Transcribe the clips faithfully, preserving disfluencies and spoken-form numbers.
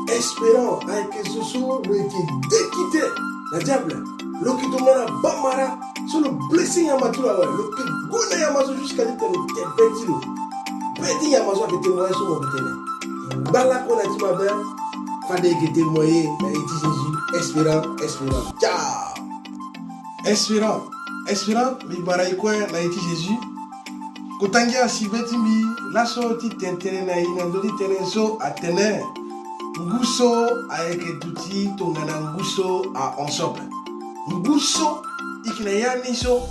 Espérant ayeke zo so lo yeke dekite na diable, lo yeke tongana bamara so lo blessé nyama ti lo awe, lo yeke gue na nyama so jusqu'à ti tene lo te be ti lo. Be ti nyama so ayeke témoigné so mo yeke tene. Ngba lakue na ti mabe, fade e yeke témoigné na iri ti Jésus. Espérant, espérant. Ciao. Espérant, espérant, mbi bara e kue na iri ti Jésus. Kota ngia asi be ti mbi laso ti tene tënë na e na ndö ti tënë so atene: ngu so ayeke duti tongana ngu so ahon so ape. Ngu so e yeke na ya ni so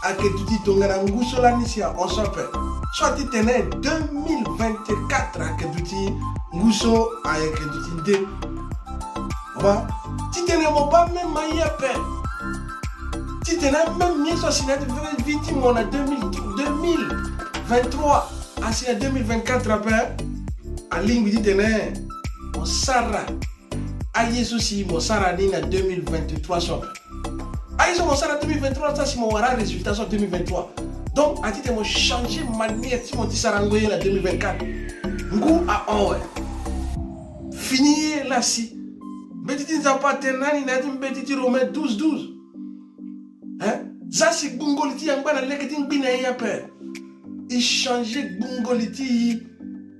ayeke duti tongana ngu so lani si ahon so ape. So ati tene deux mille vingt-quatre ayeke duti ngu so ayeke duti nde. Baba, ti tene mo baa même aye ape. Ti tene même ye so asi na ya ti vie ti mo na deux mille, deux mille vingt-trois, asi na deux mille vingt-quatre ape. Alingbi ti tene mo sara aye so si mo sara ni na deux mille vingt-trois so ape. Aye so mo sara deux mille vingt-trois so asi mo wara résultat so deux mille vingt-trois. Donc ati tene mo changer manière ti mo ti sarango ye na deux mille vingt-quatre. Ngu ahon awe. Fini ye la si. Mbeti ti Nzapa atene na ni na ya ti mbeti ti Romain douze douze. Hein? Za si gbungo li ti e angba na lege ti ngbi na e ape. E changer gbungo li ti e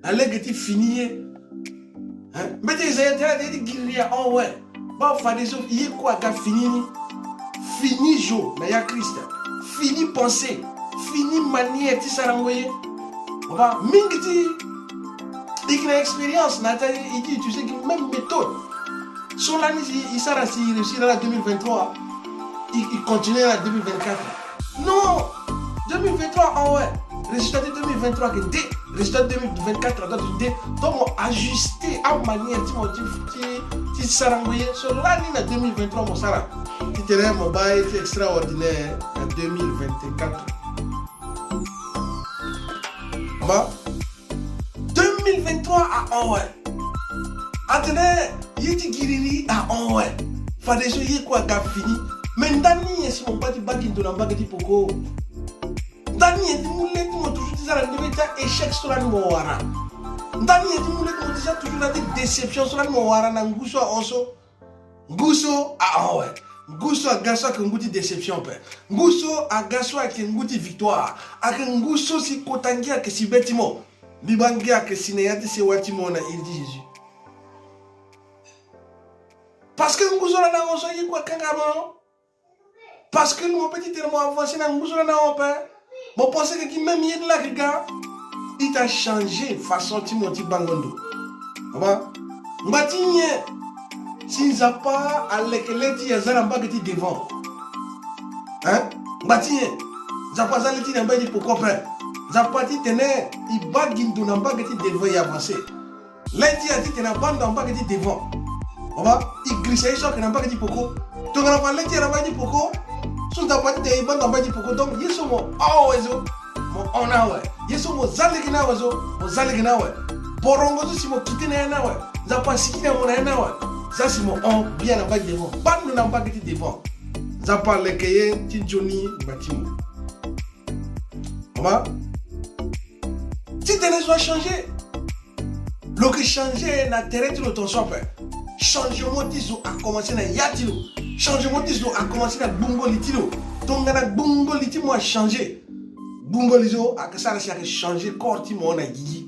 na lege ti fini ye. Hein? Mbeti Esaïe atene ade ye ti giriri ahon awe. Baa fadeso ye kue aga fini ni. Fini zo na ya Christ. Fini pensée. Fini manière ti sarango ye. Baba, mingi ti e yeke na expérience na ya ti aye, e di e utiliser gi même méthode. So lani si e sara si e réussir ala deux mille vingt-trois, e, e continuer ala deux mille vingt-quatre. Non, deux mille vingt-trois ahon awe. Résultat ti deux mille vingt-trois ayeke nde. Résultat deux mille vingt-quatre adoit ti nde. Donc mo ajuster amanière ti mo ti, ti, ti sarango ye so lani na deux mille vingt-trois mo sara. Ti tene mo baa ye ti extraordinaire na deux mille vingt-quatre. Baba, deux mille vingt-trois ahon awe. Atene ye ti giriri ahon awe. Fadeso ye kue aga fini. Me ndani nyen si mo ngba ti baa gi ndo na mbage ti peko? Ndani nyen ti mu le ti mo toujours ti za na ndö ti a-échec so lani mo wara? Ndani nyen ti mu le ti mo ti za toujours na ti déception so lani mo wara na ngu so ahon so? Ngu so ahon awe. Ngu so aga so ayeke ngu ti déception ape. Ngu so aga so ayeke ngu ti victoire. Ayeke ngu so si kota ngia ayeke si be ti mo. Mbi baa ngia ayeke si na ya ti sewa ti mo na iri ti Jésus. Parce que ngu so lani ahon so ye kue akanga mo. Parce que mo peut ti tene mo avancer na ngu so lani ahon ape. Mo pensé que gi même ye ti la ayeke ga. E ta changer façon ti mo ti bango ndo. Baba, ngba ti nyen si Nzapa aleke le ti e aza na mbage ti devant? Hein? Ngba ti nyen? Nzapa aza le ti e na mbage ti peko ape. Nzapa ti tene e baa gi ndo na mbage ti devant, e avancer. Le ti e ati tene abaa ndo na mbage ti devant. Baba, e girisa ye so ayeke na mbage ti peko. Tongana fa le ti e na mbage ti peko, so Nzapa ati tene e baa ndo na mbage ti peko. Donc ye so mo hon awe so, mo hon na awe. Ye so mo za lege na awe so, mo za lege na awe. Borongo so si mo kite na ya na awe, Nzapa asigi na mo na ya na awe. Za si mo hon bien na mbage ti devant. Baa ndo na mbage ti devant. Nzapa aleke ye ti nzoni ngba ti mo. Mama, ti tene zo achanger. Lo yeke changer na tere ti lo tongaso ape. Changement ti zo akomanse na ya ti lo. Changement ti zo akomanse na gbungo li ti lo. Tongana gbungo li ti mo achanger, gbungo li so ayeke sara si ayeke changer corps ti mo na gigi.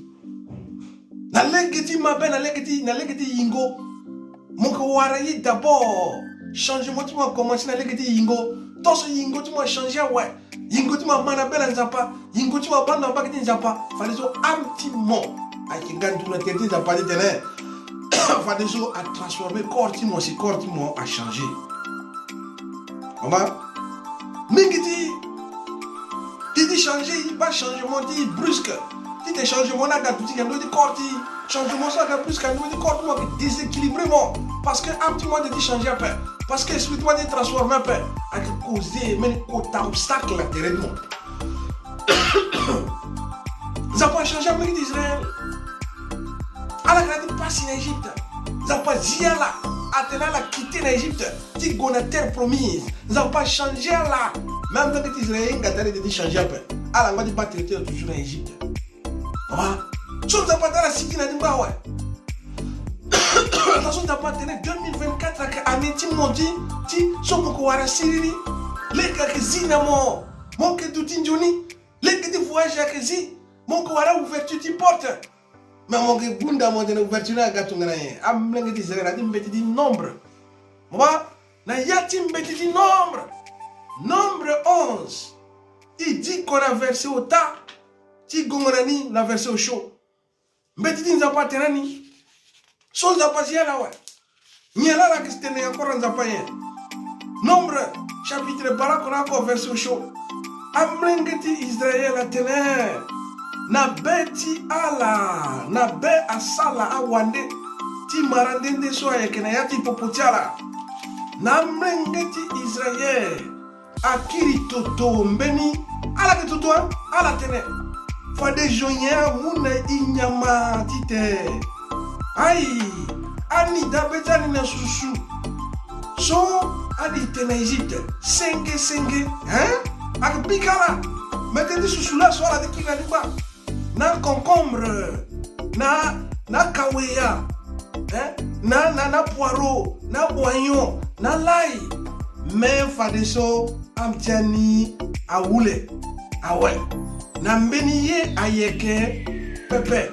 Na lege ti mabe, na lege ti, na lege ti yingo. Mo yeke wara ye d'abord. Changement ti mo akomanse na lege ti yingo. Tant so yingo ti mo achanger awe. Yingo ti mo ama na be na Nzapa. Yingo ti mo abaa ndo na mbage ti Nzapa. Fadeso âme ti mo ayeke ga nduru na tere ti Nzapa ti tene fadeso atransformer corps ti mo si corps ti mo achanger. Mama, mingi ti, ti, ti changer, e baa changement ti brusque. Ti tene changement ni aga duti na ndö ti corps ti e. Changement so aga brusque na ndö ti corps ti mo ayeke déséquilibré mo. Parce que âme ti mo ade ti changer ape. Parce que esprit ti mo ade ti transformer ape. Ayeke causer mbeni kota obstacle na tere ti mo. Nzapa achanger amolenge ti Israël. Ala yeke na ya ti pasi na Egypte. Nzapa azi ala, atene ala kite na Egypte ti gue na terre promise. Nzapa achanger ala. Même amolenge ti Israël, e hinga ti ala ete ti changer ape. Ala ngba ti baa tere ti lo toujours na Egypte. Mama, so Nzapa atene ala sigi na ya ti ngba awe. So Nzapa atene deux mille vingt-quatre ayeke année ti mo ti, ti so mo yeke wara siriri. Lege ayeke zi na mo. Mo yeke duti nzoni. Lege ti voyage ayeke zi. Mo yeke wara ouverture ti porte. Me mo yeke gunda mo tene ouverture ni aga tongana nyen? Amolenge ti Israël, na ya ti mbeti ti Nombre. Mo baa, na ya ti mbeti ti Nombre. Nombre onze. E diko na verset ota ti gongo na ni na verset osio. Mbeti ti Nzapa atene ni. So Nzapa azi ala awe. Nyen laa ala yeke tene encore na Nzapa nyen? Nombre chapitre bale oko na oko verset osio. Amolenge ti Israël atene, na be ti ala, na be asala awande ti mara nde nde so ayeke na ya ti popo ti ala. Na amolenge ti Israël akiri toto mbeni. Ala yeke toto, ala tene, fade zo nyen amu na e nyama titene? Ayi, ani daa be ti ani na susu so ani tene na Egypte. Senge senge, hein? Ayeke pika ala. Mete ti susu laa so ala ti kiri na ni kpa. Na concombre, na, na kaweya, hein? Na, na, na poireau, na oignon, na lay. Me fadeso ame ti ani awule awe. Na mbeni ye ayeke pepe.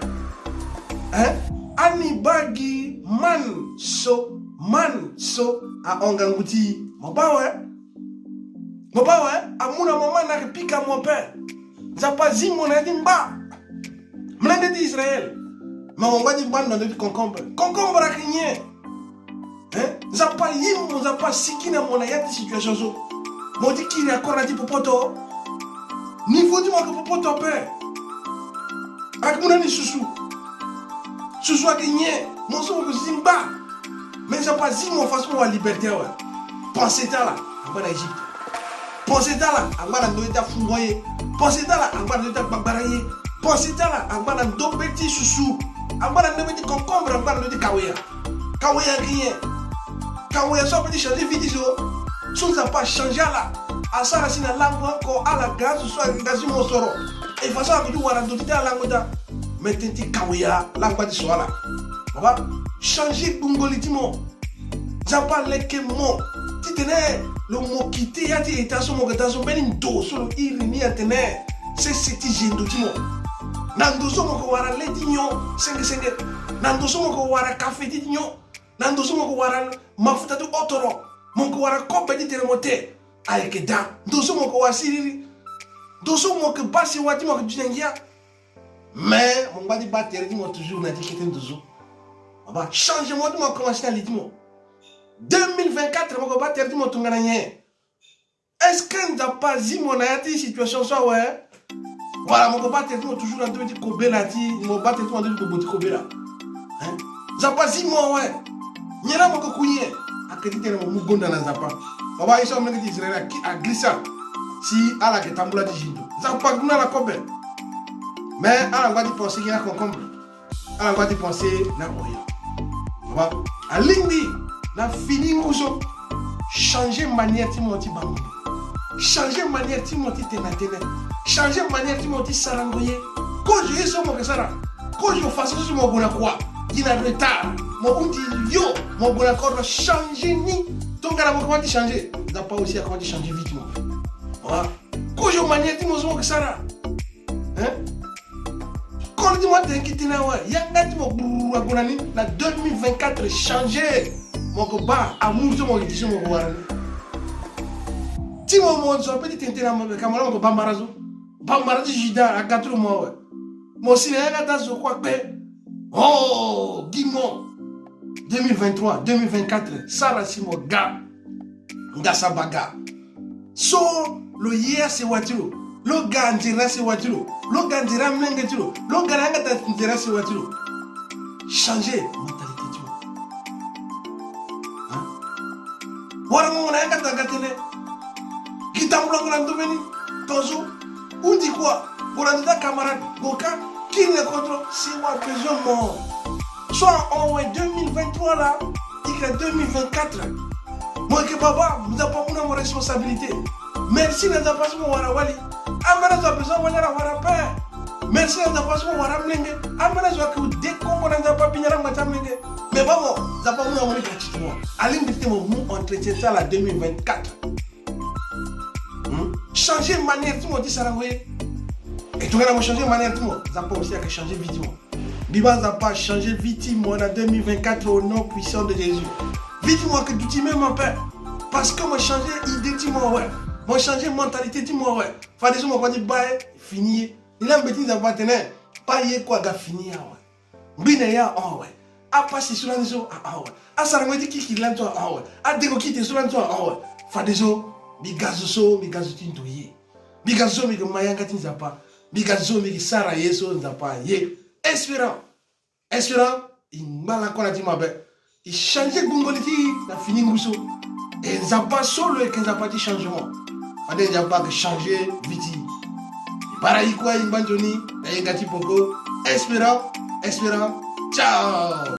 Hein? Ani baa gi man so, man so ahon ngangu ti e. Mo baa awe? Mo baa awe? Amu na mo man ayeke pika mo ape. Nzapa azi mo na ya ti ngba. Molenge ti Israël. Me mo ngba ti ngba na ndö ti concombre. Concombre ayeke nyen? Hein? Nzapa azi mo, Nzapa asigi na mo na ya ti situation so. Mo ti kiri encore na ya ti popoto. Niveau ti mo ayeke popoto ape. Ayeke mu na ni susu. Susu ayeke nyen? Mo so mo yeke zi ngba. Me Nzapa azi mo faso mo wara liberté awe. Pensée ti ala angba na Egypte. Pensée ti ala angba na ndö ti afungo ye. Pensée ti ala angba na ndö ti agbagbara ye. Pensée ti ala angba na ndö be ti susu. Angba na ndö be ti concombre, angba na ndö ti kaweya. Kaweya ayeke nyen? Kaweya so ape ti changer vie ti zo. So Nzapa achanger ala. Asara si na lango oko ala ga azo so aga si mosoro. E faso ala yeke ti wara ndo ti ala lango daa. Me tënë ti kaweya laa angba ti so ala. Baba, changer gbungo li ti mo. Nzapa aleke mo titene lo mo kite ya ti eta so mo yeke daa so, mbeni ndo so lo iri ni atene sese ti zendo ti mo. Na ndo so mo yeke wara le ti nyon senge senge. Na ndo so mo yeke wara kafe ti nyon. Na ndo so mo yeke wara mafuta ti otoro. Mo yeke wara kobe titene mo te. Ayeke daa. Ndo so mo yeke wara siriri. Ndo so mo yeke baa sewa ti mo ayeke duti na ngia. Mais mo ngba ti baa tere ti mo toujours na ya ti kete nduzu. Baba, changement ti mo akomanse na li ti mo. Deux mille vingt-quatre mo ko baa tere ti mo tongana nyen? Est-ce que Nzapa azi mo na ya ti situation so awe? Wala mo ko baa tere ti mo toujours na ndö ti kobela ti mo baa tere ti mo na ndö ti bobo ti kobela? Hein? Nzapa azi mo awe. Nyen laa mo ko ku nyen? Ayeke titene mo mu gonda na Nzapa. Baba, ye so amolenge ti Israël aki-, agrisa si ala yeke tambula ti zindo. Nzapa ague na ala kobe. Mais ala ngba ti pensé gi na concombre. Ala ngba ti pensé na oyo. Baba, alingbi na fini ngu so. Changer manière ti mo ti bango. Changer manière ti mo ti tene na tënë. Changer manière ti mo ti sarango ye. Kozo ye so mo yeke sara. Kozo façon so mo gue na kua. Gi na retard. Mo hundi yo. Mo gue na kodro, changer ni. Tongana mo komanse ti changer, Nzapa aussi akomanse ti changer vie ti mo. Baba, kozo manière ti mo so mo yeke sara. Hein? Koli ti mo atene gi tënë awe, yanga ti mo gbururu ague na ni, na deux mille vingt-quatre changer. Mo ko baa amour so mo yeke gi so mo ko wara ni. Ti mo mo zo ape ti tene tënë na mabe, ka mo laa mo ko baa mbara so. Baa mbara ti Juda aga ti lo mo awe. Mo si na yanga ti azo kue akpe. Oh, gi mo. Deux mille vingt-trois, deux mille vingt-quatre, sara si mo ga. Nga sa baga. So lo ye asewa ti lo, lo ga nzere asewa ti lo, lo ga nzere amolenge ti lo, lo ga na yanga ta nzere asewa ti lo. Changer mentalité ti lo. Hein? Wara ngongo na yanga ta ga tënë. Gi tambulango na ndo mbeni. Tongaso. Hundi kua. Gue na ndo ti acamarade. Gue ka. Kiri na kodro. Si wa besoin mo. So ahon awe deux mille vingt-trois laa. Ike na deux mille vingt-quatre. Mo yeke baba, Nzapa amu na mo responsabilité. Merci na Nzapa so mo wara wali. Ambeni azo abesoin wali ala wara ape. Merci na Nzapa so mo wara amolenge. Ambeni azo ayeke dekongo na Nzapa, bini ala ngba ti amolenge. Mais ba mo, Nzapa amu na mo ni gratuitement. Alingbi ti tene mo mu entretien ti ala deux mille vingt-quatre. Hmm? Changer manière ti mo ti sarango ye. Et tongana mo changer manière ti mo, Nzapa aussi ayeke changer vie ti mo. Mbi baa Nzapa achanger vie ti mo na deux mille vingt-quatre au nom puissant de Jésus. Vie ti mo ayeke duti même ape. Parce que mo changer idée ti mo awe. Mo changer mentalité ti mo awe. Fadeso mo kue ti baa ye fini ye. Ni laa mbeti Nzapa atene, baa ye kue aga fini ye awe. Mbi na ye ahon awe. Apasi so lani so ahon awe. Asarango ye ti kirikiri lani so ahon awe. Adengo kite so lani so ahon awe. Fadeso mbi ga zo so, mbi ga zo ti ndoye. Mbi ga zo so mbi yeke ma yanga ti Nzapa. Mbi ga zo so mbi yeke sara ye so Nzapa aye. Espérant. Espérant, e ngba lakue na ti mabe. E changer gbungo li ti e na fini ngu so. E Nzapa so lo yeke Nzapa ti changement. Fade Nzapa ayeke changer vie ti e. E bara e kue e ngba nzoni na yenga ti peko. Espérant, Espérant. Ciao.